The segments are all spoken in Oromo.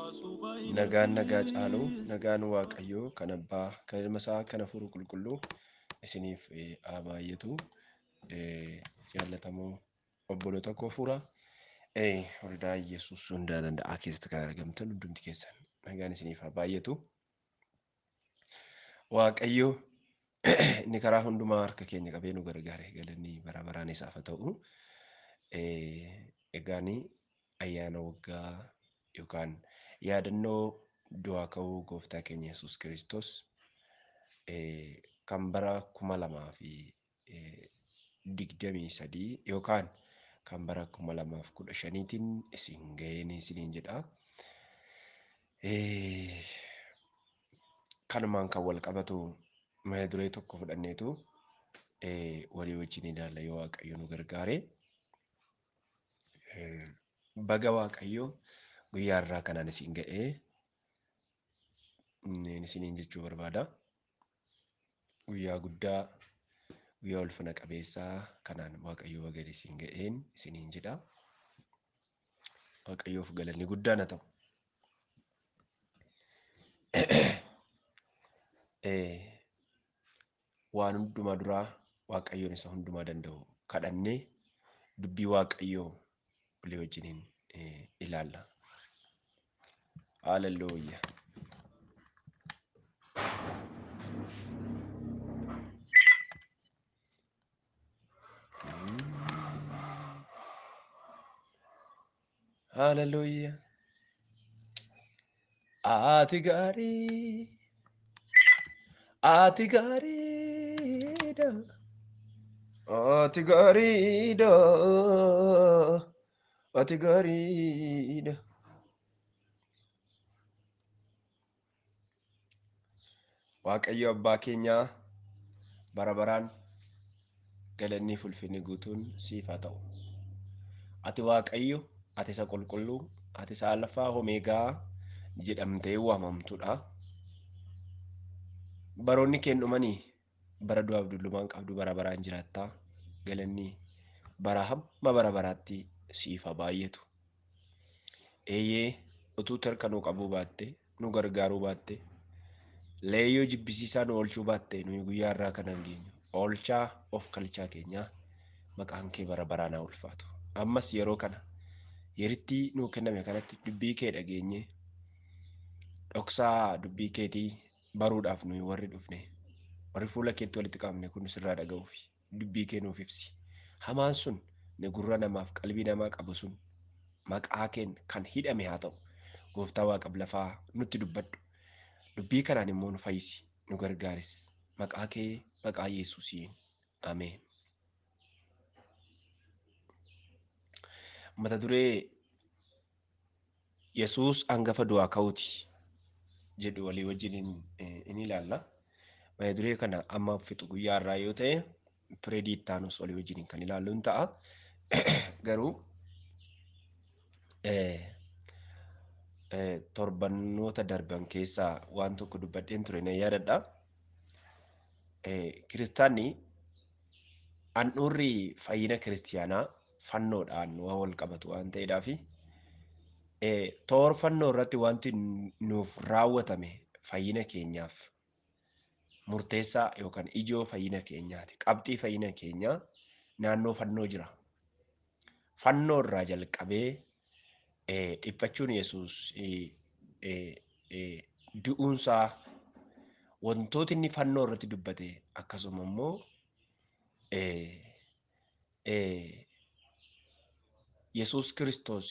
Nagaan nagaa caalu, nagaan Waaqayyoo kan Abbaa, kan Ilma isaa, kan Hafuura Qulqulluu isiniif haa baay'atu. Jaallatamoo obboloota koo fuura. Waldaa Yesuus hundaa danda'aa keessatti kan argamtan hundumti keessan nagaan isiniif haa baay'atu. Waaqayyo inni karaa hundumaa harka keenya qabee nu gargaare galanni bara baraan isaaf haa ta'u. Egaan ayyaana waggaa yookaan yaadannoo du'aa ka'uu gooftaa keenya Yesuus Kiristoos kan bara 2023 yookaan kan bara 2015tiin isin ga'een isiniin jedha. Kanumaan kan wal qabatu mata duree tokko fudhanneetu walii wajjin ilaalla yoo Waaqayyo nu gargaare. Baga Waaqayyo guyyaa irraa kanaan isin ga'ee isiniin jechuu barbaada. Guyyaa guddaa, guyyaa ulfina qabeessaa kanaan Waaqayyo baga isin ga'een isiniin jedha. Waaqayyoof galanni guddaan haa ta'u. Waan hundumaa duraa Waaqayyoon isa hundumaa danda'u kadhannee dubbii Waaqayyoo walii wajjiniin ilaalla. Haaleluyyaa. Haaleluyyaa. Ati gaarii, ati gaariidha, ati gaariidha, ati gaariidha. Waaqayyo abbaa keenyaa bara baraan galanni fi ulfinni guutuun siif haa ta'u. Ati Waaqayyo, ati isa qulqulluu, ati isa Alfaa Omeegaa jedhamtee waamamtudha. Baroonni keen dhumanii bara du'aaf dullumaan qabdu bara baraan jiraattaa. Galanni bara hamma bara baraatti siif haa baay'atu. Eeyyee, utuu tarka nu qabuu baatte, nu gargaaruu baatte, leeyyoo jibbisiisaa nu oolchuu baatte nuyi guyyaa irraa kana hin geenyu. Oolchaa of kalchaa keenyaa maqaan kee bara baraan haa ulfaatu. Ammas yeroo kana yerittii nuu kenname kanatti dubbii kee dhageenye dhoksaa dubbii keetii baruudhaaf nuyi warri dhufne warri fuula keetti walitti qabamne kun sirraa dhaga'uufi dubbii kee nuuf ibsi. Hamaan sun ni gurra namaaf qalbii namaa qabu sun maqaa keen kan hidhame haa ta'u. Gooftaa waaqaf lafaa nutti dubbadhu. Dubbii kanaan immoo nu fayyisi, nu gargaaris. Maqaa kee maqaa Yesuusiin. Ameen. Mata duree Yesuus hangafa du'aa ka'uuti jedhu walii wajjin in ilaalla. Mata duree kana amma fixu guyyaa irraa yoo ta'e pireedii itti aanus walii wajjin kan ilaallu hin ta'a. Garuu torbannoota darban keessaa waan tokko dubbadheen ture nan yaadadha. Kiristaanni handhuurri fayyina kiristiyaanaa fannoodhaan waan wal qabatu waan ta'eedhaafi toora fannoo irratti wanti nuuf raawwatame fayyina keenyaaf murteessaa yookaan ijoo fayyina keenyaati. Qabxii fayyina keenyaa naannoo fannoo jira. Fannoo irraa jalqabee dhiphachuun Yesuus du'uunsaa wantooti inni fannoo irratti dubbate akkasuma immoo Yesuus Kiristoos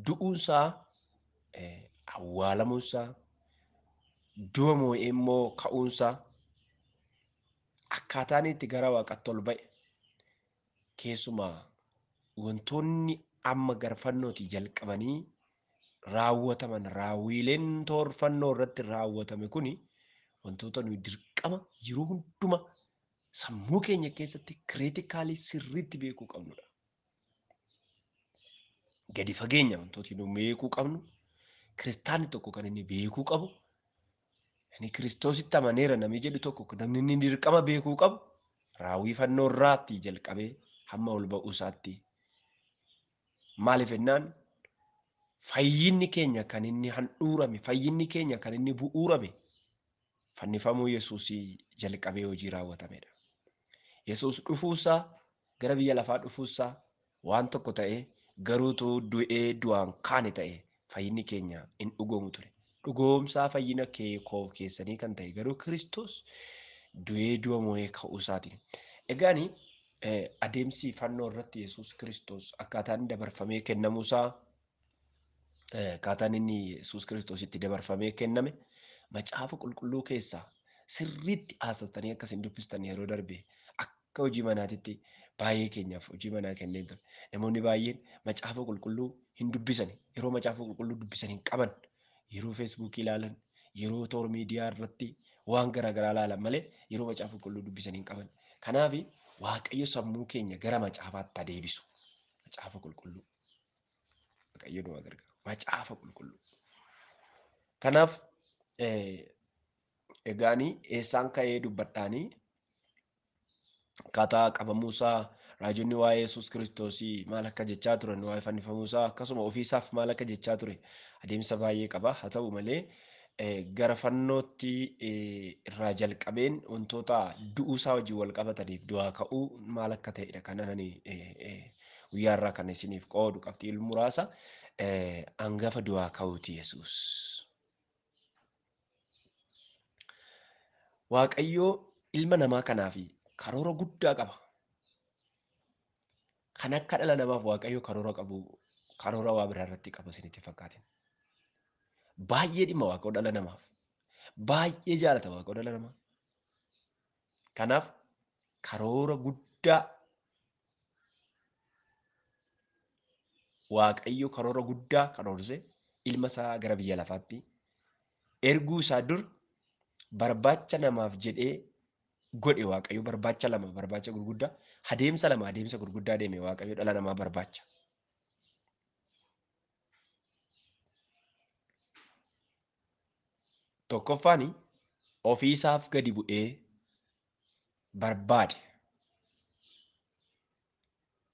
du'uunsaa awwaalamuunsaa du'a moo'ee immoo ka'uunsaa akkaataan itti gara waaqatti ol ba'e keessumaa wantoonni amma gara fannootii jalqabanii raawwataman raawwiileen toora fannoo irratti raawwatame kuni wantoota nuyi dirqama yeroo hunduma sammuu keenya keessatti kireetikaalii sirriitti beekuu qabnudha. Gadi fageenya wantooti nu beekuu qabnu kiristaanni tokko kan inni beekuu qabu inni Kiristoositti amaneera namni jedhu tokko namni inni dirqama beekuu qabu raawwii fannoo irraatti jalqabee hamma ol ba'uu isaatti. Maaliif jennaan Fayyinni keenya kan inni handhuurame, fayyinni keenya kan inni bu'uurame fannifamuu Yesuusii jalqabee hojii raawwatamedha. Yesuus dhufuusaa gara biyya lafaa dhufuusaa waan tokko ta'ee garuutu du'ee du'aan kaane ta'e fayyinni keenya hin dhugoomu ture. Dhugoomsaa fayyina koo keessanii kan ta'e garuu Kiristoos du'ee du'a mo'ee ka'uusaatiin. Egaani adeemsi fannoo irratti Yesuus Kiristoos akkaataan dabarfamee kennamuusaa akkaataan inni Yesuus Kiristoos itti dabarfamee kenname macaafa qulqulluu keessaa sirriitti haasastanii akkasiin dubbistan yeroo darbe akka hojii manaatitti baay'ee keenyaaf hojii manaa kennee ture. Namoonni baay'een macaafa qulqulluu hin dubbisan. Yeroo macaafa qulqulluu dubbisan hin qaban. Yeroo feesbuukii ilaalan, yeroo toora miidiyaa irratti waan garaagaraa ilaalan malee yeroo macaafa qulqulluu dubbisan hin qaban. Kanaaf Waaqayyo sammuu keenya gara macaafaatti adeebisu. Macaafa qulqulluu. Waaqayyo nu gargaaru. Macaafa qulqulluu. Kanaaf egaani eessaan ka'ee dubbadhaanii akkaataa qabamuusaa raajonni waa'ee Yesuus Kiristoosii maal akka jechaa turan waa'ee fannifamuusaa akkasuma ofiisaaf maal akka jechaa ture adeemsa baay'ee qaba. Haa ta'u malee gara fannootti irraa jalqabeen wantoota du'uusaa wajjin wal qabataniif du'aa ka'uu maal akka ta'edha kan ani guyyaa irraa kan isiniif qoodu qabxii muraasa hangafa du'aa ka'uuti Yesuus. Waaqayyoo ilma namaa kanaaf karoora guddaa qaba. Kan akka dhala namaaf Waaqayyo karoora qabu karoora waa biraa irratti qaba isinitti fakkaatin. Baay'ee dhimma Waaqayyo dhala namaaf. Baay'ee jaalata Waaqayyo dhala namaa. Kanaaf karoora guddaa Waaqayyo karoora guddaa karoorse ilma isaa gara biyya lafaatti erguu isaa dura barbaacha namaaf jedhee godhe Waaqayyo barbaacha lama barbaacha gurguddaa adeemsa lama adeemsa gurguddaa deeme Waaqayyo dhala namaa barbaacha. Tokkoffaan ofiisaaf gadi bu'ee barbaade.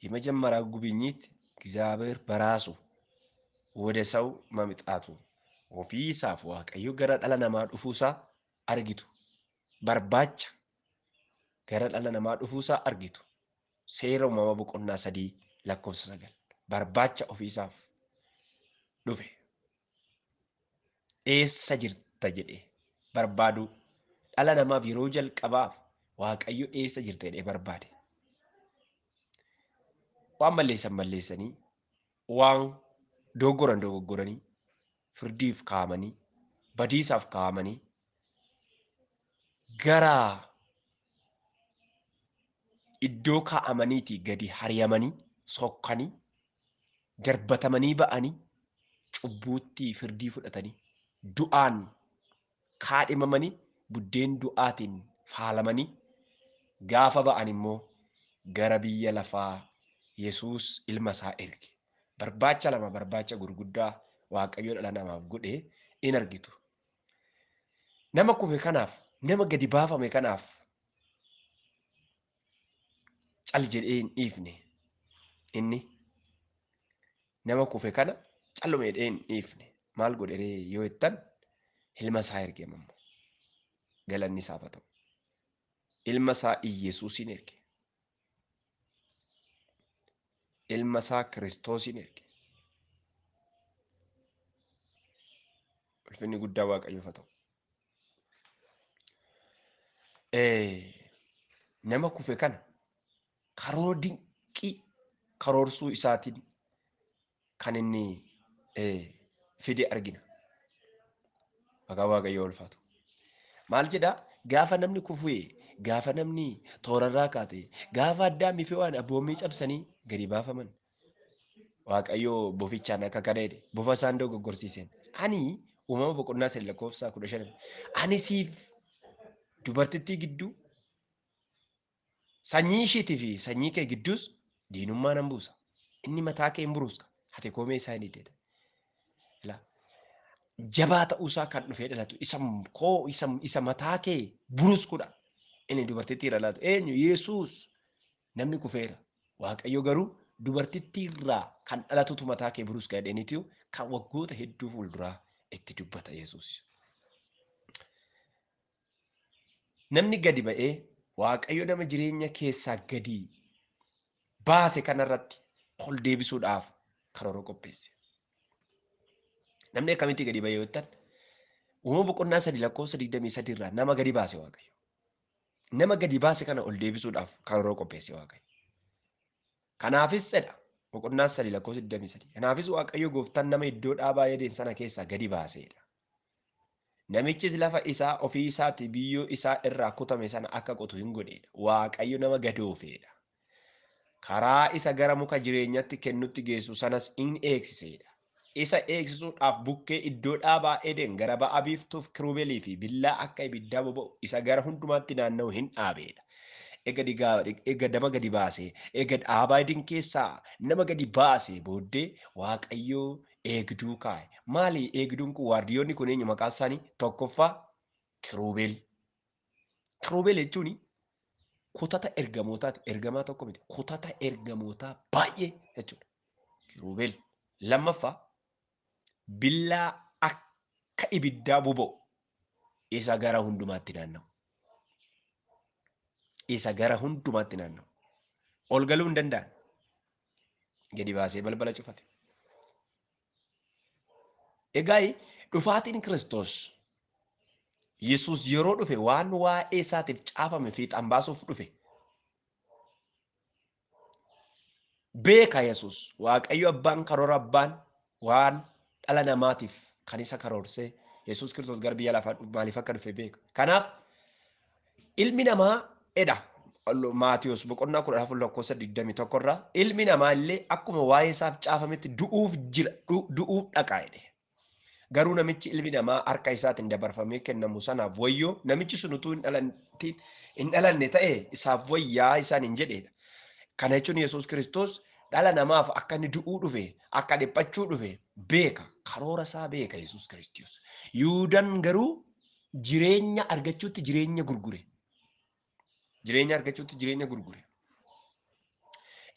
የመጀመሪያው ጉብኝት እግዚአብሔር በራሱ ወደ ሰው መምጣቱ ofiisaaf Waaqayyo gara dhala namaa dhufuusaa argitu. Barbaacha gara dhala namaa dhufuusaa argitu. Seera uumama boqonnaa 3 lakkoofsa 9. Barbaacha ofiisaaf dhufe. Eessa jirta jedhee barbaadu dhala namaaf yeroo jalqabaaf Waaqayyo eessa jirta jedhee barbaade. Waan malleessan malleessanii, waan dogoggoran dogoggoranii, firdiif kaa'amanii, badiisaaf kaa'amanii gara iddoo kaa'amaniitii gadi hariyamanii, sokkanii, darbatamanii ba'anii, cubbuutti firdii fudhatanii, du'aan kaadhimamanii, buddeen du'aatiin faalamanii gaafa ba'an immoo gara biyya lafaa Yesuus ilma isaa erge. Barbaacha lama barbaacha gurguddaa Waaqayyo dhala namaaf godhe in argitu. Nama kufe kanaaf, nama gadi baafame kanaaf cal jedhee hin dhiifne. Inni nama kufe kana callume jedhee hin dhiifne. Maal godhe ree yoo jettan ilma isaa erge ammoo. Galanni isaaf haa ta'u. Ilma isaa Iyyasuusin erge. Ilma isaa Kiristoosin erge. Ulfinni guddaa Waaqayyoof haa ta'u. Nama kufe kana karoora dinqii karoorsuu isaatiin kan inni fide argina. Maqaa Waaqayyoo ulfaatu. Maal jedhaa? Gaafa namni kufee, gaafa namni toorarraa kaate, gaafa Addaamii fi Hewaan abboommii cabsanii gadi baafaman. Waaqayyo bofichaan akka kana jedhe, bofa isaan dogoggorsiiseen. Ani uumama boqonnaa 3 lakkoofsa 15. Ani siif dubartittii gidduu sanyii isheetii fi sanyii kee gidduus diinummaa nan buusa. Inni mataa kee hin buruuska. Ati koomee isaa hin hiddeeta. Jabaa ta'uusaa kan dhufee dhalatu isa mataa kee buruuskudha. Inni dubartittii dhalatu eenyu? Yesuus. Namni kufeera. Waaqayyo garuu dubartittii irraa kan dhalatutu mataa kee buruus jedhaniitu kan waggoota hedduu fuulduraa itti dubbata Yesuus. Namni gadi ba'ee Waaqayyo nama jireenya keessaa gadi baase kanarratti ol deebisuudhaaf karoora qopheesse. Namni akkamitti gadi ba'e yoo jettan, uumama boqonnaa 3 lakkoofsa 23 irraa nama gadi baase Waaqayyo. Nama gadi baase kana ol deebisuudhaaf karoora qopheesse Waaqayyo. Kanaafis jedha boqonnaa 3 lakkoofsa 23. Kanaafis Waaqayyo gooftaan nama iddoo dhaabaa Eden sana keessaa gadi baaseedha. Namichis lafa isaa ofii isaatii biyyoo isaa irraa kutame sana akka qotu hin godheedha. Waaqayyo nama gadoofeedha. Karaa isa gara muka jireenyatti kennutti geessu sanas in eegsiseedha. Isa eegsisuudhaaf bukkee iddoo dhaabaa Eden gara ba'a biiftuuf kiruubelii fi billaa akka ibiddaa boba'u isa gara hundumaatti naanna'u hin dhaabeedha. Ega nama gadi baasee, ega dhaabaa Eden keessaa nama gadi baasee booddee Waaqayyo eegduu kaa'e. Maali eegduun kun? Waardiyoonni kun eenyu maqaan isaanii? Tokkoffaa Kiruubel. Kiruubel jechuun kutata ergamootaati. Ergamaa tokko miti. Kutata ergamootaa baay'ee jechuudha. Kiruubel. Lammaffaa billaa akka ibiddaa boba'u isa gara hundumaatti naanna'u. Isa gara hundumaatti naanna'u. Ol galuu hin danda'an. Gadi baasee balbala cufate. Egaa dhufaatiin Kiristoos Yesuus yeroo dhufe waan waa'ee isaatiif caafame fiixaan baasuuf dhufe. Beeka Yesuus Waaqayyo abbaan karoora abbaan waan dhala namaatiif kan isa karoorsee Yesuus Kiristoos gara biyya lafaa maaliif akka dhufe beeka. Kanaaf ilmi namaa edha Maatiyos boqonnaa 14 lakkoofsa 21 irraa ilmi namaa illee akkuma waa'ee isaaf caafametti du'uuf jira, du'uuf dhaqaa jedhe. Garuu namichi ilmi namaa harka isaatiin dabarfamee kennamu sanaaf wayyoo, namichi sun utuu hin dhalanne ta'e isaaf wayyaa isaan hin jedheedha. Kana jechuun Yesuus Kiristoos dhala namaaf akka inni du'uu dhufe, akka dhiphachuu dhufe beeka. Karoora isaa beeka Yesuus Kiristoos. Yihuudaan garuu jireenya argachuutti jireenya gurgure. Jireenya argachuutti jireenya gurgure.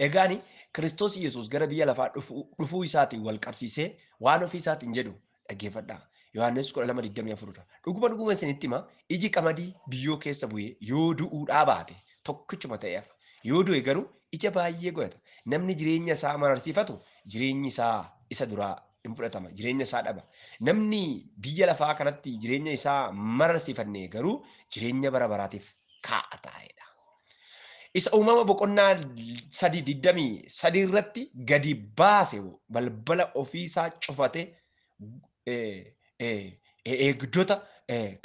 Egaani Kiristoos Yesuus gara biyya lafaa dhufuu isaatiin wal qabsiisee waan ofii isaatiin jedhu dhaggeeffadhaa. Yohaannis 12:24 irra. Dhuguma dhuguma isinitti hima, iji qamadii biyyoo keessa bu'ee yoo du'uudhaa baate tokkichuma ta'ee hafa. Yoo du'e garuu ija baay'ee godhata. Namni jireenya isaa mararsiifatu jireenyi isaa isa duraa hin fudhatama. Jireenya isaa dhaba. Namni biyya lafaa kanatti jireenya isaa mararsiifanne garuu jireenya bara baraatiif kaa'ataa'edha. Isa uumama boqonnaa 3:23 irratti gadi baase balbala ofiisaa cufate eegdota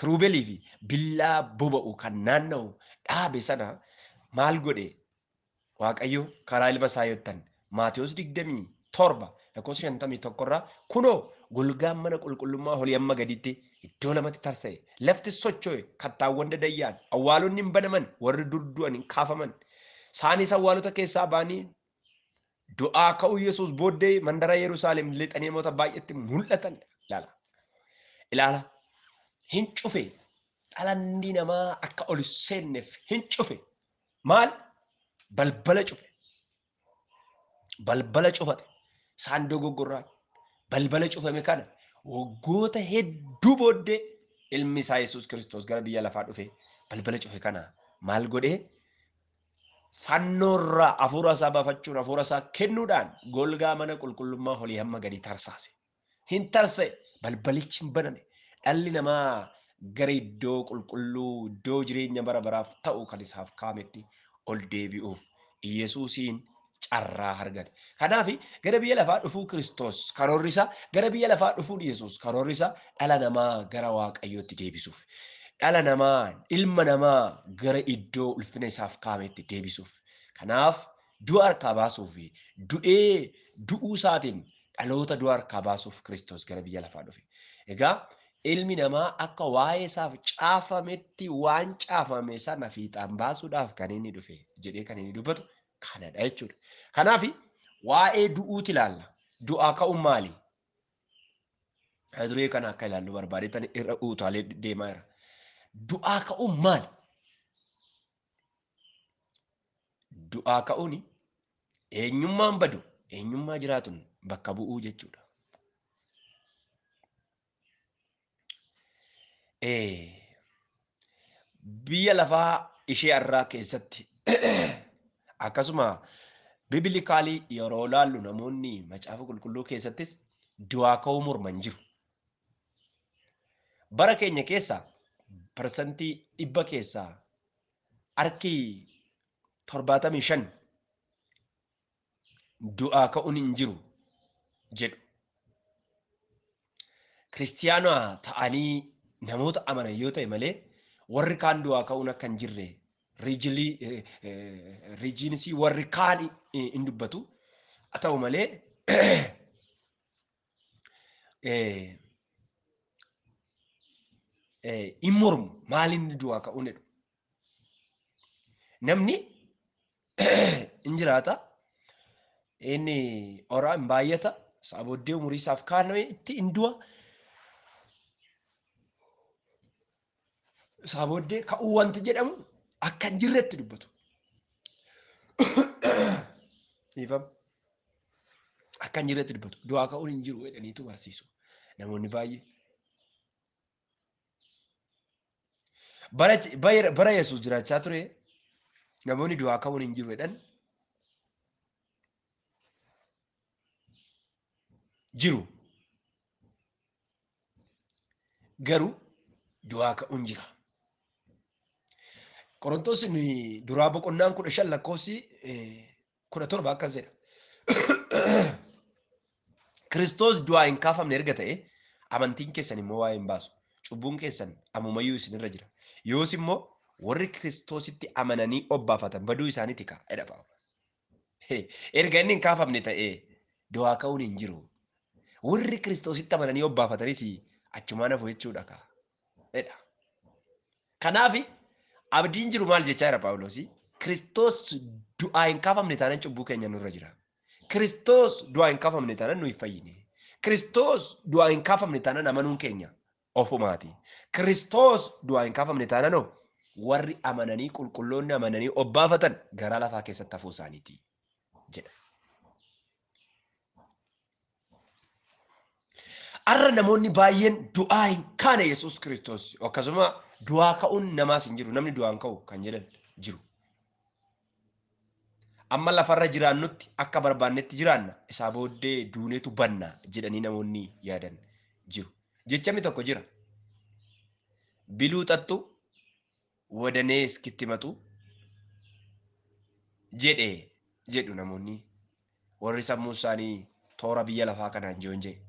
kiruubelii fi billaa boba'u kan naanna'u dhaabe sana maal godhe Waaqayyo karaa ilma isaa yottan Maatiyos 27 lakkoofsa 51 irraa kunoo golgaan mana qulqullummaa olii amma gaditti iddoo lamatti tarsa'e, lafti socho'e, kattaawwan dadayyaan, awwaalonni hin banaman, warri dur du'an hin kaafaman. Isaanis awwaalota keessaa ba'anii du'aa ka'uu Yesuus booddee mandara Yerusaalem lixanii namoota baay'eetti mul'atan. Ilaala. Ilaala. Hin cufe. Dhalanni namaa akka ol seenneef hin cufe. Maal? Balbala cufe. Balbala cufate. Isaan dogoggorraan balbala cufame kana waggoota hedduu booddee ilmi isaa Yesuus Kiristoos gara biyya lafaa dhufe balbala cufe kana maal godhee fannoorraa hafuura isaa baafachuun hafuura isaa kennuudhaan golgaa mana qulqullummaa olii hamma gadi tarsaase. Hin tarsa'e, balbalichi hin baname. Dhalli namaa gara iddoo qulqulluu, iddoo jireenya bara baraaf ta'u kan isaaf kaa'ametti ol deebi'uuf Yesuusiin carraa argate. Kanaaf gara biyya lafaa dhufuu Kiristoos karoorri isaa, gara biyya lafaa dhufuun Yesuus karoorri isaa dhala namaa gara Waaqayyootti deebisuuf. Dhala namaa, ilma namaa gara iddoo ulfina isaaf kaa'ametti deebisuuf. Kanaaf du'a harkaa baasuuf du'ee du'uu isaatiin dhaloota du'a harkaa baasuuf Kiristoos gara biyya lafaa dhufe. Egaa ilmi namaa akka waa'ee isaaf caafametti waan caafame sana fiixaan baasuudhaaf kan inni dhufe jedhee kan inni dubbatu kanadha jechuudha. Kanaaf waa'ee du'uuti ilaalla. Du'aa ka'uun maali? Duree kana akka ilaallu barbaadetan irra utaalee deemaa jira. Du'aa ka'uun maali? Du'aa ka'uun Eenyummaan badu eenyummaa jiraatuun bakka bu'uu jechuudha. Biyya lafaa ishee har'aa keessatti akkasuma bibilikaalii yeroo laallu namoonni macaafa qulqulluu keessattis du'aa ka'uu morman jiru. Bara keenya keessa 100% keessaa harki 75 du'aa ka'uun hin jiru jedhu. Kiristiyaana ta'anii namoota amanan yoo ta'e malee warri kaan du'aa ka'uun akka hin jirre riijiinsii warri kaan hin dubbatu. Haa ta'u malee hin mormu maaliin du'aa ka'uun jedhu. Namni hin jiraata, inni horaa hin baay'ata, isaa booddee umurii isaaf kaaname itti hin du'a. Isaa booddee ka'uu wanti jedhamu akka hin jirretti dubbatu. Dhiifama. Akka hin jirretti dubbatu. Du'aa ka'uun hin jiru jedhaniitu barsiisu namoonni baay'een. Bara Yesuus jiraachaa ture namoonni du'aa ka'uun hin jiru jedhan jiru. Garuu du'aa ka'uun jira. Qorontos duraa boqonnaan 15 lakkoofsi 17 akkas jedha. Kiristoos du'aa hin kaafamne erga ta'e amantiin keessan immoo waa'ee hin baasu. Cubbuun keessan ammumayyuu isinirra jira. Yoos immoo warri Kiristoositti amananii obbaafatan baduu isaaniiti ka'a jedha Phaawulos. Erga inni hin kaafamne ta'ee du'aa ka'uun hin jiru. Warri Kiristoositti amananii obbaafatanis achumaan hafu jechuudha ka'a jedha. Kanaaf abdiin jiru maal jechaa jira Phaawulos? Kiristoos du'aa hin kaafamne taanaan cubbuu keenya nurra jira. Kiristoos du'aa hin kaafamne taanaan nu hin fayyine. Kiristoos du'aa hin kaafamne taanaan amanuun keenya ofumaati. Kiristoos du'aa hin kaafamne taanaan warri amananii qulqulloonni amananii obbaafatan garaa lafaa keessatti hafuu isaaniiti jedha. Har'a namoonni baay'een du'aa hin kaane Yesuus Kiristoos akkasuma du'aa ka'uun namaas hin jiru namni du'aa hin ka'u kan jedhan jiru. Amma lafarra jiraannutti akka barbaannetti jiraanna isaa booddee duuneetu banna jedhanii namoonni yaadan jiru. Jechami tokko jira. Biluu xaxxu wadanee iskitti maxu jedhe jedhu namoonni warri sammuu isaanii toora biyya lafaa kanaan jiran jedhe.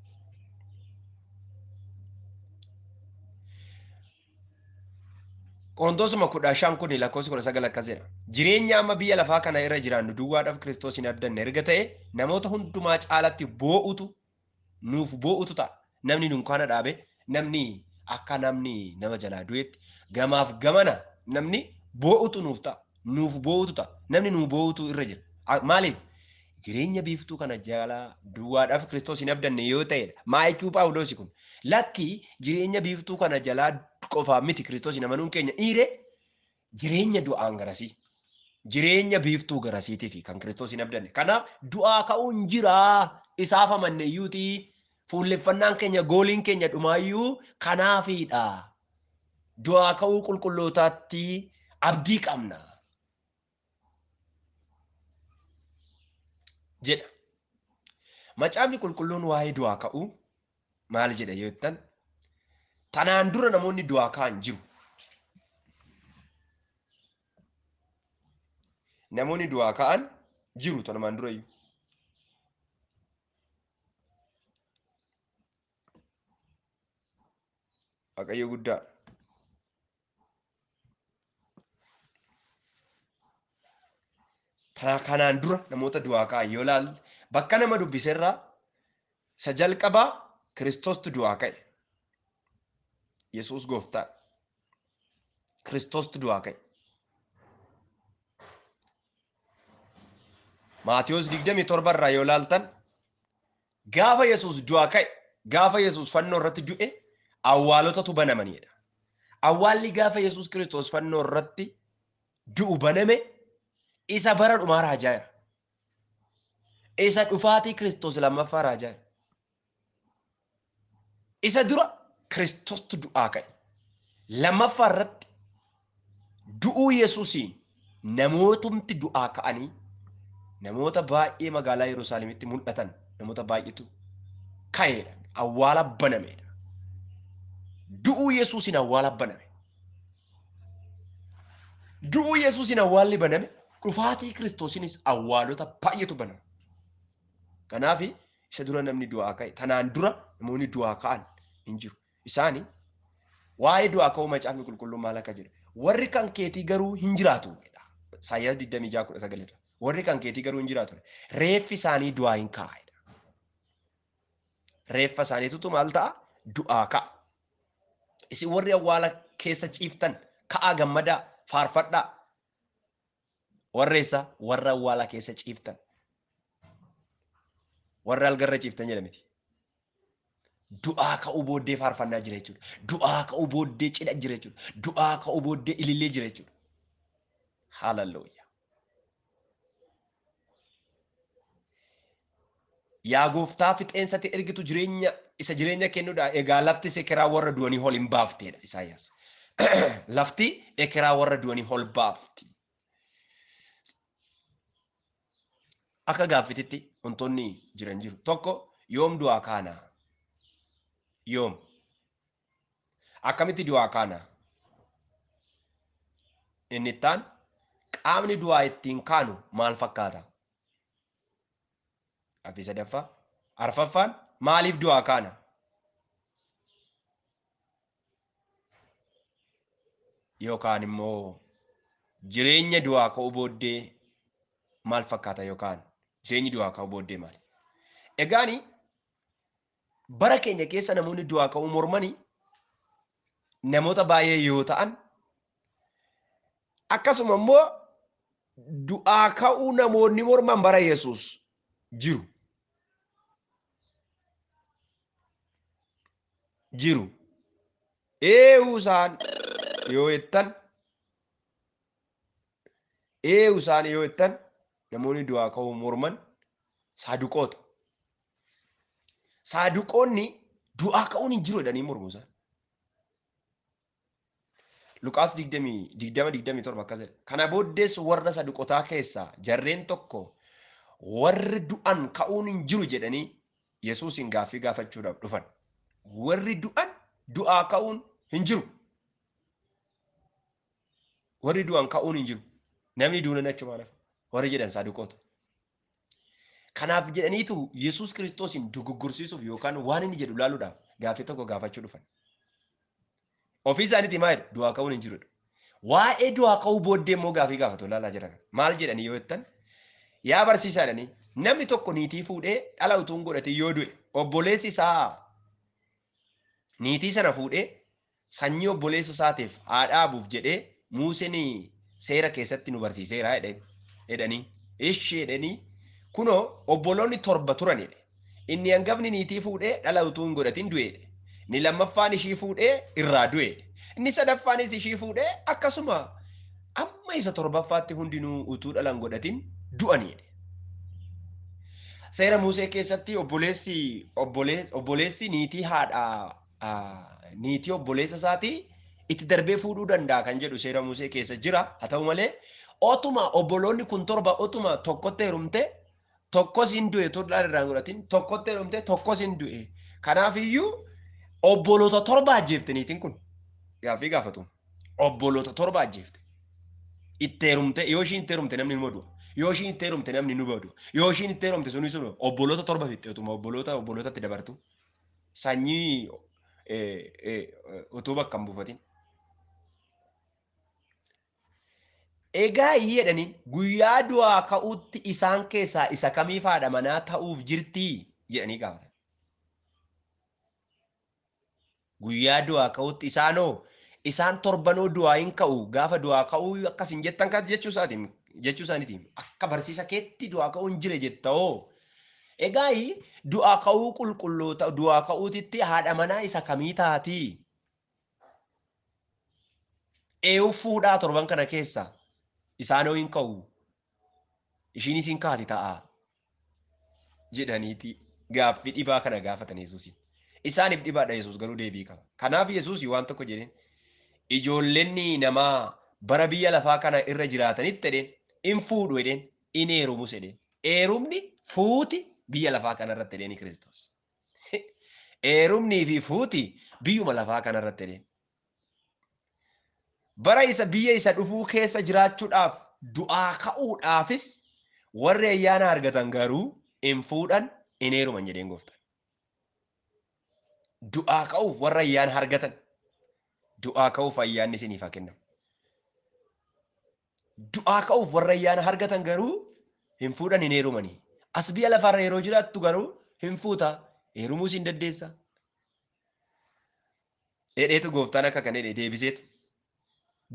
Qorontosuma 15 kun lakkoofsi 19 akkas jedha. Jireenya amma biyya lafaa kana irra jiraannu duwwaadhaaf Kiristoos hin abdanne erga ta'e namoota hundumaa caalatti boo'utu nuuf boo'utu ta'a. Namni dunkaana dhaabe namni akka namni nama jalaa du'etti gamaaf gamana namni boo'utu nuuf ta'a. Nuuf boo'utu ta'a. Namni nuu boo'utu irra jira. Maaliif? Jireenya biiftuu kana jalaa duwwaadhaaf Kiristoos hin abdanne yoo ta'edha. Maayikii Phaawulos kun lakki jireenya biiftuu kana jalaa qofaa miti Kiristoos hin amanuun keenya dhiire jireenya du'aan garasii. Jireenya biiftuu garasiitii fi kan Kiristoos hin abdanne. Kanaaf du'aa ka'uun jiraa isaaf amanne iyyuutii fuulleffannaan keenya gooliin keenya dhumaayyuu kanaafiidha. Du'aa ka'uu qulqullootaatti abdii qabna jedha. Macaafni qulqulluun waa'ee du'aa ka'uu maal jedha yoo jettan tanaan dura namoonni du'aa ka'an jiru. Namoonni du'aa ka'an jiru tanumaan dura iyyuu. Waaqayyo guddaa. Kanaan dura namoota du'aa ka'an yoo ilaalle bakka nama dubbiserraa isa jalqabaa Kiristoostu du'aa ka'e. Yesuus gooftaa. Kiristoostu du'aa ka'e. Maatiyos 27 irraa yoo ilaaltan gaafa Yesuus du'aa ka'e, gaafa Yesuus fannoo irratti du'e awwaalotatu banamanidha. Awwaalli gaafa Yesuus Kiristoos fannoo irratti du'u baname isa bara dhumaa raajaa jira. Isa dhufaatii Kiristoos lammaffaa raajaa. Isa dura Kiristoostu du'aa ka'e. Lammaffaa irratti du'uu Yesuusiin namootumti du'aa ka'anii namoota baay'ee magaalaa Yerusaalemitti mul'atan namoota baay'eetu ka'eedha. Awwaala banameedha. Du'uu Yesuusiin awwaala baname. Du'uu Yesuusiin awwaalli baname, dhufaatii Kiristoosiinis awwaalota baay'eetu baname. Kanaaf isa dura namni du'aa ka'e, tanaan dura namoonni du'aa ka'an hin jiru. Isaani waa'ee du'aa ka'uu Macaafni Qulqulluun maal akka jedhu, warri kan keetii garuu hin jiraatu jedha. Isaayyaas 26:19 irra. Warri kan keetii garuu hin jiraatu. Reeffi isaanii du'aa hin ka'a jedha. Reeffa isaaniitutu maal ta'a? Du'aa ka'a. Isin warri awwaala keessa ciiftan ka'aa gammadaa faarfadhaa. Warra eessa? Warra awwaala keessa ciiftan. Warra algarra ciiftan jedha miti. Du'aa ka'uu booddee faarfannaa jira jechuudha. Du'aa ka'uu booddee cidha jira jechuudha. Du'aa ka'uu booddee ilillee jira jechuudha. Haaleluyyaa. Yaa gooftaa fixeensatti ergitu jireenya isa jireenya kennudha. Egaa lafti ekeraa warra du'anii ol hin baafteedha Isaayyaas. Lafti ekeraa warra du'anii ol baafti. Akka gaaffititti wantoonni jiran jiru. Tokko, yoom du'aa kaana? Yoom? Akkamitti du'aa kaana? Inni ittaan qaamni du'aa ittiin kaanu maal fakkaata? Gaaffii sadaffaa. Arfaffaan maaliif du'aa kaana? Yookaan immoo jireenya du'aa ka'uu booddee maal fakkaata yookaan jireenyi du'aa ka'uu booddee maali? Egaani bara keenya keessa namoonni du'aa ka'uu mormanii namoota baay'ee yoo ta'an, akkasuma immoo du'aa ka'uu namoonni morman bara Yesuus jiru. Jiru. Eewu isaan yoo jettan, eewu isaan yoo jettan namoonni du'aa ka'uu morman saaduqoota. Saaduqoonni du'aa ka'uun hin jiru jedhanii mormu isaan. Luqaas 20:27 akkas jedha. Kana booddees warra saduqotaa keessaa jarreen tokko warri du'an ka'uun hin jiru jedhanii Yesuusin gaaffii gaafachuudhaaf dhufan. Warri du'an du'aa ka'uun hin jiru. Warri du'an ka'uun hin jiru. Namni duunan achumaan hafa. Warri jedhan saaduqoota. Kanaaf jedhaniitu Yesuus Kiristoosin dogoggorsiisuuf yookaan waan inni jedhu ilaaluudhaaf gaaffii tokko gaafachuu dhufan. Ofii isaaniitii maal jedhu? Du'aa ka'uun hin jiru. Waa'ee du'aa ka'uu booddee immoo gaaffii gaafatu ilaalaa jira. Maal jedhanii yoo jettan, yaa barsiisaa jedhanii, namni tokko niitii fuudhee dhala utuu hin godhatin yoo du'e, obboleessi isaa niitii sana fuudhee sanyii obboleessa isaatiif haa dhaabuuf jedhee Museen seera keessatti nu barsiiseera jedhanii. Ishee jedhanii kunoo obboloonni 7 turanidha. Inni hangafni niitii fuudhee dhala utuu hin godhatin du'eedha. Inni lammaffaan ishii fuudhee irraa du'eedha. Inni sadaffaanis ishii fuudhee akkasuma amma isa torbaffaatti hundinuu utuu dhala hin godhatin du'aniidha. Seera Musee keessatti obboleessi niitii haadha niitii obboleessa isaatii itti darbee fuudhuu danda'a kan jedhu seera Musee keessa jira. Haa ta'u malee otuma obboloonni kun 7 otuma tokkotti heerumte tokkos hin du'e dhala irraa hin godhatin, tokkotti heerumte tokkos hin du'e. Kanaafiyyuu obboloota 7 ajjeefte niitiin kun. Gaaffii gaafatu. Obboloota 7 ajjeefte. Itti heerumte, yoo ishiin itti heerumte namni numa du'a. Yoo ishiin itti heerumte namni numa du'a. Yoo ishiin itti heerumte sunis obboloota 7 fixxe otuma obbolootatti dabartu. Sanyii utuu bakka hin buufatin. Egaa jedhanii guyyaa du'aa ka'uutti isaan keessaa isa kamiif haadha manaa ta'uuf jirtii jedhanii gaafatan. Guyyaa du'aa ka'uutti isaanoo isaan torbanoo du'aa hin ka'u gaafa du'aa ka'uu akkas hin jettan kan jechuu isaaniitiin akka barsiisa keetti du'aa ka'uu hin jire jetta'oo. Egaa du'aa ka'uu qulqulloota du'aa ka'uutitti haadha manaa isa kamii taatii? Eewu fuudhaa torban kana keessa isaanoo hin ka'u. Ishiinis hin kaati ta'a. Jedhaniiti gaaffii dhibaa kana gaafatan Yesuusiin. Isaaniif dhibaadha, Yesuus garuu deebii qaba. Kanaaf Yesuus waan tokko jedheen, ijoolleen namaa bara biyya lafaa kana irra jiraatanitti jedheen in fuudhu jedheen, in heerumus jedheen. Heerumni fuuti biyya lafaa kana irratti jedheen Kiristoos. Heerumnii fi fuuti biyyuma lafaa kana irratti jedheen. Bara isa biyya isa dhufuu keessa jiraachuudhaaf du'aa ka'uudhaafis warri ayyaana argatan garuu in fuudhan in heeruman jedheen gooftaan. Du'aa ka'uuf warra ayyaana argatan, du'aa ka'uuf ayyaanni isiniif haa kennamu. Du'aa ka'uuf warra ayyaana argatan garuu hin fuudhan hin heerumanii. As biyya lafaarra yeroo jiraattu garuu hin fuuta, heerumuus hin dandeessa. Jedheetu gooftaan akka kana jedhee deebiseetu.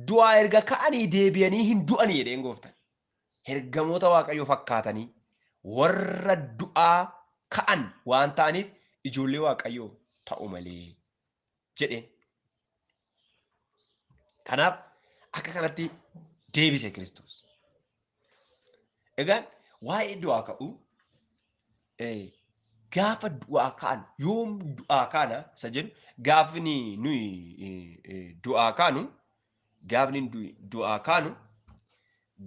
Du'aa erga ka'anii deebi'anii hin du'anii jedheen gooftaan. Ergamoota Waaqayyoo fakkaatanii warra du'aa ka'an waan ta'aniif ijoollee Waaqayyoo ta'u malee jedheen. Kanaaf akka kanatti deebise Kiristoos. Egaan waa'ee du'aa ka'uu, gaafa du'aa ka'an yoom du'aa kaana isa jedhu, gaafni nuyi du'aa kaanu, gaafni du'aa kaanu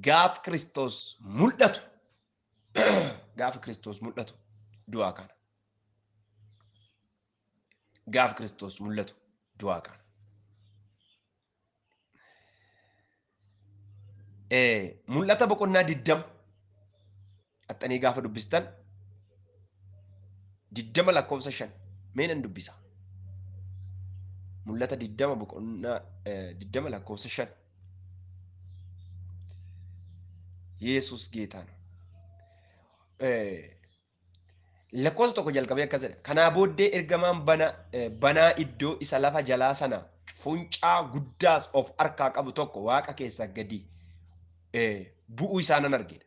gaaf Kiristoos mul'atu, gaafa Kiristoos mul'atu du'aa kaana. Gaaf Kiristoos mul'atu du'aa kaana. Mul'ata boqonnaa 20 axxanii gaafa dubbistan 20 lakkoofsa 5 mee nan dubbisa. Mul'ata 20 boqonnaa 20 lakkoofsa 5. Yesuus geetaa ነው. Lakkoofsa 1 jalqabee akkas jedha. Kanaa booddee ergamaan banaa iddoo isa lafa jalaa sana funcaa guddaas of harkaa qabu tokko waaqa keessa gadi bu'uu isaa nan argedha.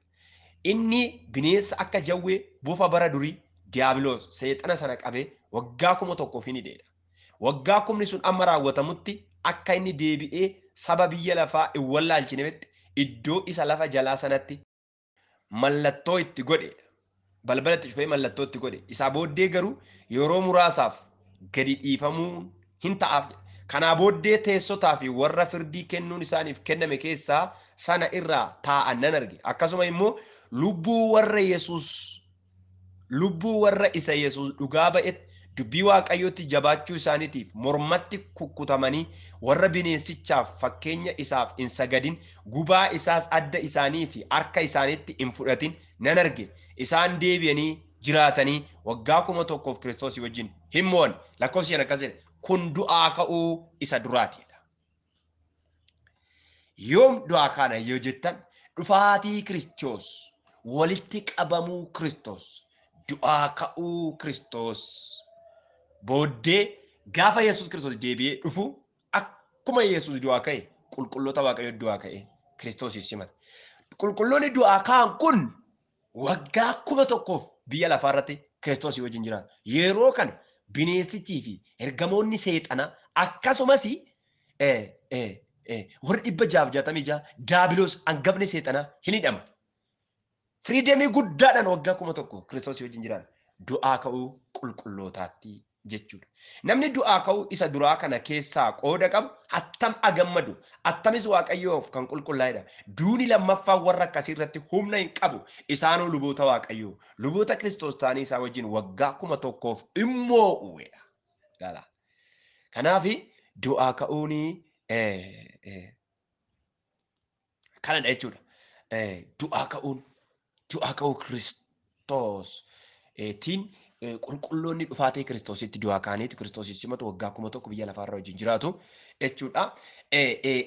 Inni bineensa akka jawwee bofa bara durii Diyaabiloos seexana sana qabee waggaa 1000 hin hidheedha. Waggaa kumni sun amma raawwatamutti akka inni deebi'ee saba biyya lafaa hin wallaalchinetti iddoo isa lafa jalaa sanatti mallattoo itti godheedha. Balbala itti cufee mallattoo itti godhe. Isaa booddee garuu yeroo muraasaaf gadi dhiifamuun hin ta'aaf. Kanaa booddee teessotaa fi warra firdii kennuun isaaniif kenname keessaa sana irraa taa'an nan arge. Akkasuma immoo lubbuu warra Yesuus, lubbuu warra isa Yesuus dhugaa ba'etti dubbii Waaqayyootti jabaachuu isaaniitiif mormatti kukkutamanii warra bineensichaaf fakkeenya isaaf hin sagadin, gubaa isaas adda isaanii fi harka isaaniitti hin fudhatin nan arge. Isaan deebi'anii jiraatanii waggaa 1000 Kiristoosii wajjin hin mo'an. Lakkoofsi 5 akkas jedha. Kun du'aa ka'uu isa duraatiidha. Yoom du'aa kaana yoo jettan, dhufaatii Kiristoos, walitti qabamuu Kiristoos, du'aa ka'uu Kiristoos booddee gaafa Yesuus Kiristoos deebi'ee dhufu, akkuma Yesuus du'aa ka'e qulqulloota Waaqayyoo du'aa ka'e Kiristoos simata. Qulqulloonni du'aa ka'an kun waggaa 1000 biyya lafaa irratti Kiristoosii wajjin jiraatu. Yeroo kana bineensichii fi ergamoonni seexanaa akkasumas warri 666 Daabiloos hangafni seexanaa hin hidhama. Firiidemii guddaadhaan waggaa 1000 Kiristoosii wajjin jiraatu. Du'aa ka'uu qulqullootaatti jechuudha. Namni du'aa ka'uu isa duraa kana keessaa qooda qabu attam agammadu, attamis Waaqayyoof kan qulqullaa'edha. Duuni lammaffaan warra akkasii irratti humna hin qabu. Isaanoo luboota Waaqayyoo, luboota Kiristoos ta'anii isaa wajjin waggaa 1000 immoo uwwedha. Ilaala. Kanaaf du'aa ka'uun kanadha jechuudha. Du'aa ka'uun, du'aa ka'uu Kiristoos tiin qulqulloonni dhufaatii Kiristoositti du'aa ka'aniitu Kiristoos simatu, waggaa 1000 biyya lafaarra wajjin jiraatu jechuudha.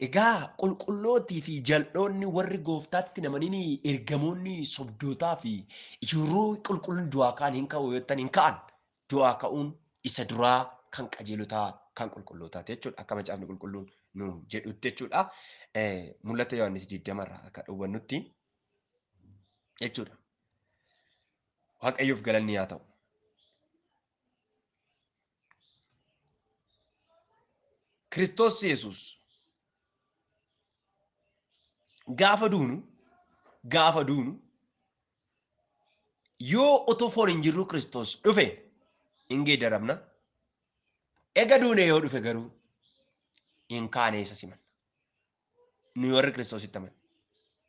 Egaa qulqullootii fi jal'oonni warri gooftaatti namanii ergamoonni sobdootaa fi yeroo qulqulloonni du'aa ka'an hin ka'u yoo jettan, hin ka'an. Du'aa ka'uun isa duraa kan qajeelotaa kan qulqullootaati jechuudha. Akka macaafni qulqulluun nu jedhutti jechuudha. Mul'ata Yohaannis 20 irraa akka hubannutti jechuudha. Waaqayyoof galanni haa ta'u. Kiristoos Yesuus gaafa duunu Yoo otoo foon hin jirru Kiristoos dhufe hin geeddaramna. Ega duune yoo dhufe garuu hin kaane isa simanna. Nuyi warri Kiristoositti amanne.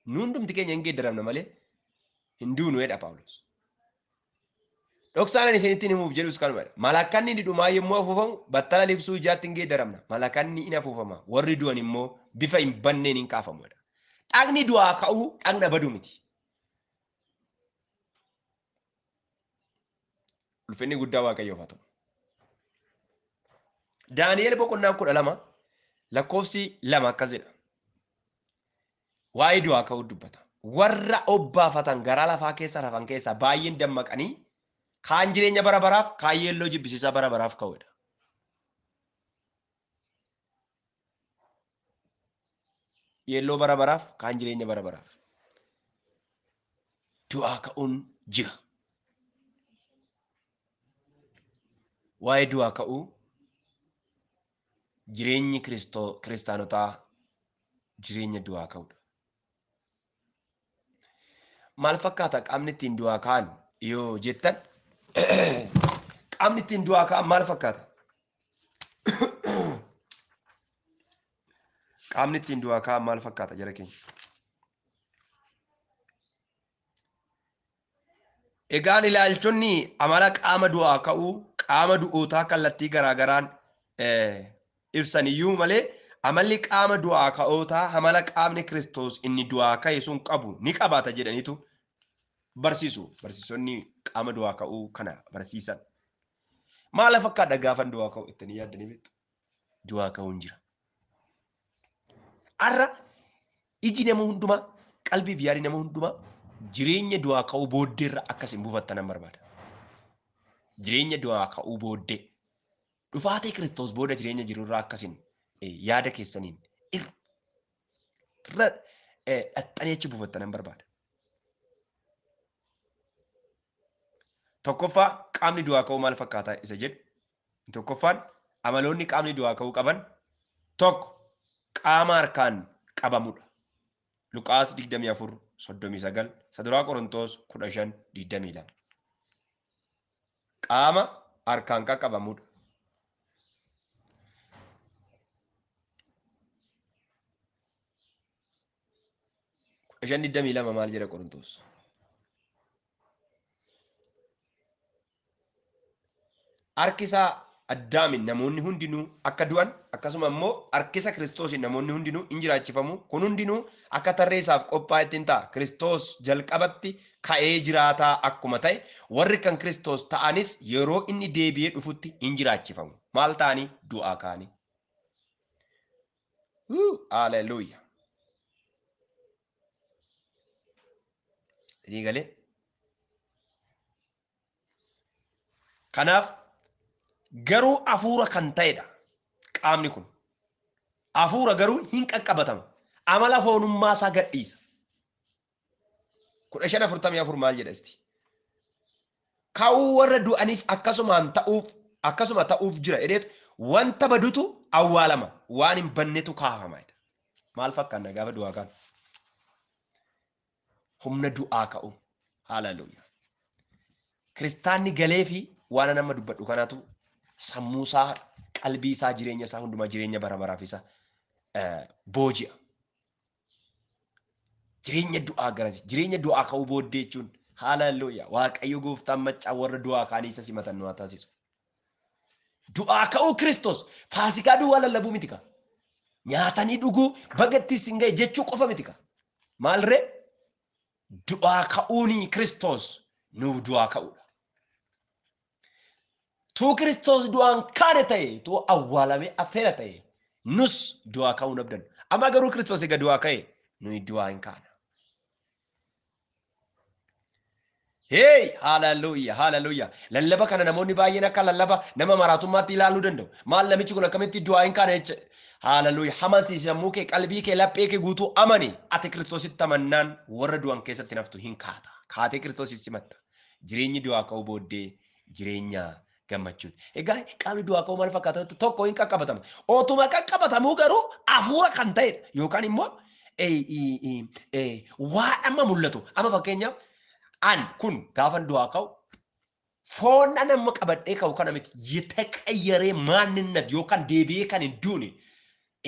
Nu hundumti keenya hin geeddaramna malee hin duunu jedha Phaawulos. Dhoksaan ani isinitti himuuf jedhus kanumadha. Malakkanni inni dhumaa yommuu afuufamu battala libsuu ijaatti hin geeddaramna. Malakanni in afuufama. Warri du'an immoo bifa hin banneen hin kaafamu jedha. Dhagni du'aa ka'uu dhagna badu miti. Ulfinni guddaa Waaqayyoof haa ta'u. Daani'el boqonnaa 12 lakkoofsi 2 akkas jedha. Waa'ee du'aa ka'uu dubbata. Warra obbaafatan garaa lafaa keessa rafan keessaa baay'een dammaqanii kaan jireenya bara baraaf kaan yeelloo jibbisiisaa bara baraaf ka'uudha. Yeelloo bara baraaf kaan jireenya bara baraaf. Du'aa ka'uun jira. Waa'ee du'aa ka'uu jireenyi kiristaanotaa jireenya du'aa ka'uudha. Maal fakkaata qaamni ittiin du'aa ka'an yoo jettan qaamni ittiin du'aa ka'an maal fakkaata? Qaamni ittiin du'aa ka'an maal fakkaata jara keenya? Egaan ilaalchonni amala qaama du'aa ka'uu qaama du'ootaa kallattii garaagaraan ibsan iyyuu malee amalli qaama du'aa ka'ootaa amala qaamni Kiristoos inni du'aa ka'e sun qabu ni qabaata jedhaniitu barsiisu. Barsiisonni qaama du'aa ka'uu kana barsiisan. Maal fakkaata gaafan du'aa ka'u ittanii yaaddanii beektu? Du'aa ka'uun jira. Har'a iji nama hundumaa qalbii fi yaadi nama hundumaa jireenya du'aa ka'uu booddeerra akkas hin buufattan nan barbaada. Jireenya du'aa ka'uu booddee dhufaatii Kiristoos booda jireenya jirurraa akkasiin yaada keessaniin irra dhaxxanii achi buufattan nan barbaada. Tokkoffaa qaamni du'aa ka'uu maal fakkaata isa jedhu. Tokkoffaan amaloonni qaamni du'aa ka'uu qaban tokko qaama harkaan qabamudha. Luqaas 24:39, Saduraa Qorontoos 15:22. Qaama harkaan qaqqabamudha. Kudha shan digdamii lama maal jedha Qorontoos? Harki isaa Addaamin namoonni hundinuu akka du'an akkasuma immoo harkisa Kiristoosiin namoonni hundinuu in jiraachifamu. Kun hundinuu akka tarree isaaf qophaa'etti in ta'a. Kiristoos jalqabatti ka'ee jiraataa akkuma ta'e warri kan Kiristoos ta'anis yeroo inni deebi'ee dhufutti in jiraachifamu. Maal ta'anii? Du'aa ka'anii. Haleluuyaa. Isinii galee? Kanaaf garuu hafuura kan ta'edha qaamni kun. Hafuura garuu hin qaqqabatama. Amala foonummaa isaa gadhiisa. 15:44 maal jedha isti? Ka'uu warra du'anis akkasumaan ta'uuf akkasuma ta'uuf jira jedheetu wanta badutu awwaalama waan hin bannetu kaafama jedha. Maal fakkaanna gaafa du'aa kaanu? Humna du'aa ka'u. Haleluuyaa. Kiristaanni galee fi waan nama dubbadhu kanaatu sammuu isaa, qalbii isaa, jireenya isaa hundumaa jireenya bara baraaf isa booji'a. Jireenya du'aa garasi, jireenya du'aa ka'uu booddee jechuun haleluuyaa. Waaqayyo gooftaan maccaa warra du'aa ka'anii isa simatan nu haa taasisu. Du'aa ka'uu Kiristoos faasikaa duwwaa lallabuu miti ka. Nyaatanii dhuguu bagatti isin ga'e jechuu qofa miti ka. Maalree? Du'aa ka'uuni Kiristoos nuuf du'aa ka'uudha. Tuu Kiristoos du'aan kaane ta'e, tuu awwaalamee affeera ta'e, nus du'aa ka'uu hin abdannu. Amma garuu Kiristoos egaa du'aa ka'e, nuyi du'aa hin kaana. Hey, haleluuyaa, haleluuyaa. Lallaba kana namoonni baay'een akka lallaba nama maraatummaatti ilaaluu danda'u. Maal namichi kun akkamitti du'aa hin kaane jecha. Haleluuyaa. Amansiisi sammuu kee, qalbii kee, laphee kee guutuu amani. Ati Kiristoositti amannaan warra du'an keessatti naftu hin kaata. Kaatee Kiristoositti simatta. Jireenyi du'aa ka'uu booddee jireenya gammachuuti. Egaa qaamni du'aa ka'uu maal fakkaata? Tokko hin qaqqabatama. Otuma qaqqabatamuu garuu hafuura kan ta'edha. Yookaan immoo waan amma mul'atu. Amma fakkeenyaaf An kun gaafan du'aa ka'u foon an amma qabadhee ka'u kana miti የተቀየረ ማንነት yookaan deebi'ee kan hin duune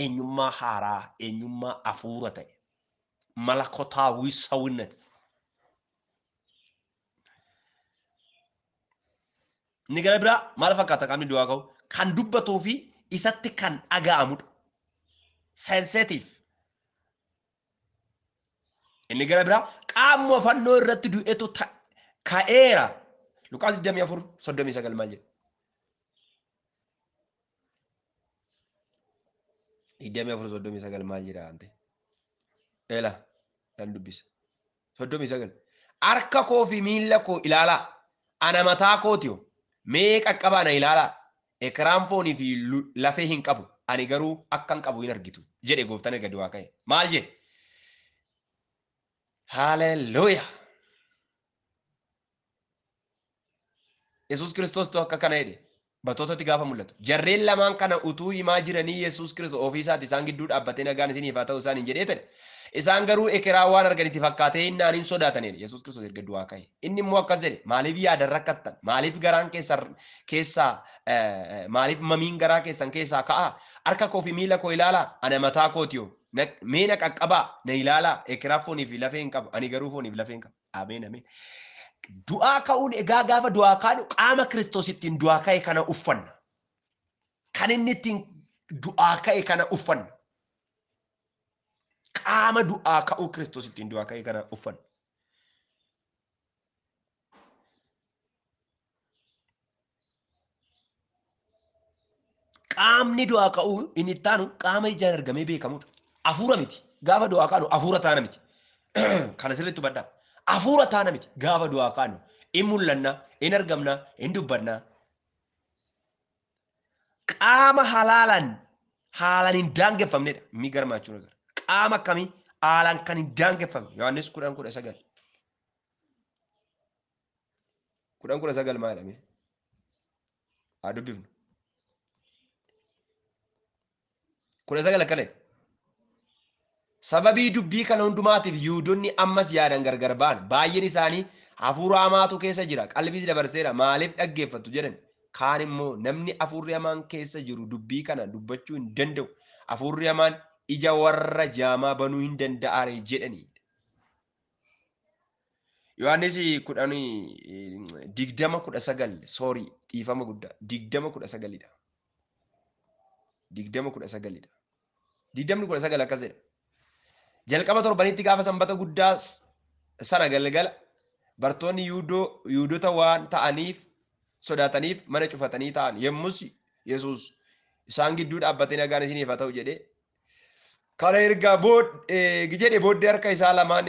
eenyummaa haaraa eenyummaa hafuura ta'e መለኮታዊ ሰውነት Inni gara biraa maal fakkaata qaamni du'aa ka'u? Kan dubbatuu fi isatti kan dhaga'amudha. Sensitive. Inni gara biraa qaamuma fannoo irratti du'etu ka'eera. Luqaas 24:39 maal jedha? 24:39 maal jedha ante? Ela nan dubbisa. 39. Harka koo fi miilla koo ilaalaa. Ana mataa kootiyo. Mee qaqqabaa na ilaalaa. Ekeraan foonii fi lafee hin qabu. Ani garuu akkan qabu hin argitu. Jedhe gooftaan erga du'aa ka'e. Maal jedhe? Haleluuyaa. Yesuus Kiristoos akka kana jedhe. Bartootatti gaafa mul'atu. Jarreen lamaan kana utuu himaa jiranii Yesuus Kiristoos ofii isaati isaan gidduu dhaabbatee nagaan isiniif haa ta'u isaan hin jedhee ta'e. Isaan garuu ekeraa waan arganitti fakkaatee innaan hin sodaatanidha. Yesuus Kiristoos erga du'aa ka'e. Inni immoo akkas jedhe maaliif yaadan rakkattan? Maaliif garaan keessaa maaliif mamiin garaa keessan keessaa ka'a? Harka koo fi miila koo ilaalaa? Ana mataa kootiyo. Mee na qaqqabaa? Na ilaalaa? Ekeraa foonii fi lafee hin qabu. Ani garuu foonii fi lafee hin qabu. Ameen ameen. Du'aa ka'uun egaa gaafa du'aa kaanu qaama Kiristoos ittiin du'aa ka'e kana uffanna. Kan inni ittiin du'aa ka'e kana uffanna. Qaama du'aa ka'uu Kiristoos ittiin du'aa ka'e kana uffanna. Qaamni du'aa ka'uu inni itti aanu qaama ijaan argamee beekamudha. Hafuura miti. Gaafa du'aa kaanu hafuura taana miti. Kana sirriitti hubadhaa. Hafuura taana miti. Gaafa du'aa kaanu in mul'anna, in argamna, in dubbanna. Qaama halaalaan haalaan hin daangeffamnedha. የሚገርማችሁ ነገር qaama akkamii haalaan kan hin daangeffamne. Yohaannis 10:19. 10:19 maal jedhame? Haa dubbifnu. 19 akkana jedha. Sababii dubbii kana hundumaatiif Yihuudoonni ammas yaadan gargar ba'an. Baay'een isaanii hafuura hamaatu keessa jira, qalbiis dabarseera, maaliif dhaggeeffattu jedhan. Kaan immoo namni hafuurri hamaan keessa jiru dubbii kana dubbachuu hin danda'u. Hafuurri hamaan ija warra jaamaa banuu hin danda'are jedhani. Yohaannis 10:20-19 soorii dhiifama guddaa 20:19dha. 20:19dha. 20:19 akkas jedha. Jalqaba torbanitti gaafa sanbata guddaa sana galgala bartoonni Yihuudoota waan ta'aniif sodaataniif mana cufatanii ta'an. Yommus Yesuus isaan gidduu dhaabbatee nagaan isiniif haa ta'u jedhee kana erga jedhe booddee harka isaa lamaan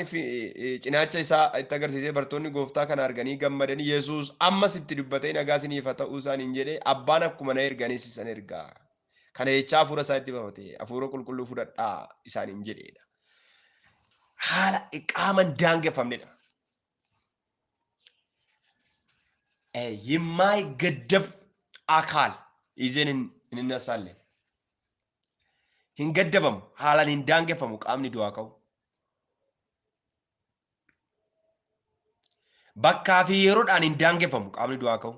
cinaacha isaa itti agarsiisee bartoonni gooftaa kana arganii gammadanii Yesuus ammas itti dubbatee nagaa isiniif haa ta'uu isaaniin jedhee abbaan akkuma na erganis isan ergaa. Kana jechaa hafuura isaa itti baafate hafuura qulqulluu fudhadhaa isaaniin jedheedha. Haala qaama hin daangeffamnedha. የማይገደብ አካል ይዘን እንነሳለን። hin gaddabamu haalaan hin daangeffamu qaamni du'aa ka'u. Bakkaa fi yeroodhaan hin daangeffamu qaamni du'aa ka'u.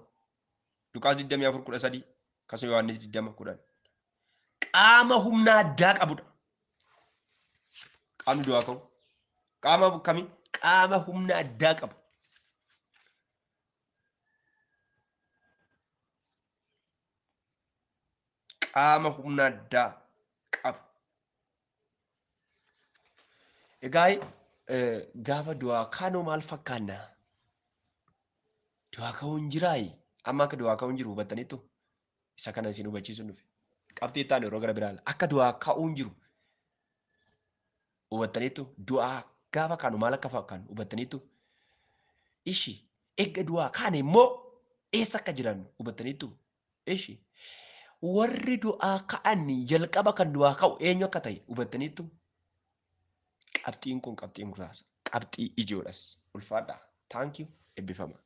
Luqaas 24:13 akkasuma Yohaannis 20:10. Qaama humna addaa qabudha. Qaamni du'aa ka'u. Qaama kamii? Qaama humna addaa qabu. Qaama humna addaa qabu. Egaa gaafa du'aa kaanoo maal fakkaanna? Du'aa ka'uun jiraayi? Amma akka du'aa ka'uun jiru hubattaniittu? Isa kana isin hubachiisuun dhufe. Qabxii itti aanu yeroo gara biraa akka du'aa ka'uun jiru hubattaniittu? Du'aa gaafa kaanu maal akka fakkaannu hubattaniittu? Ishi eegga du'aa kaane immoo eessa akka jiran hubattaniittu? Ishi warri du'aa ka'an jalqaba kan du'aa ka'u eenyu akka ta'e hubattaniittu? Qabxiin kun qabxii muraasa. Qabxii ijoodhas. Ulfaadhaa. Thank you. Eebbifama.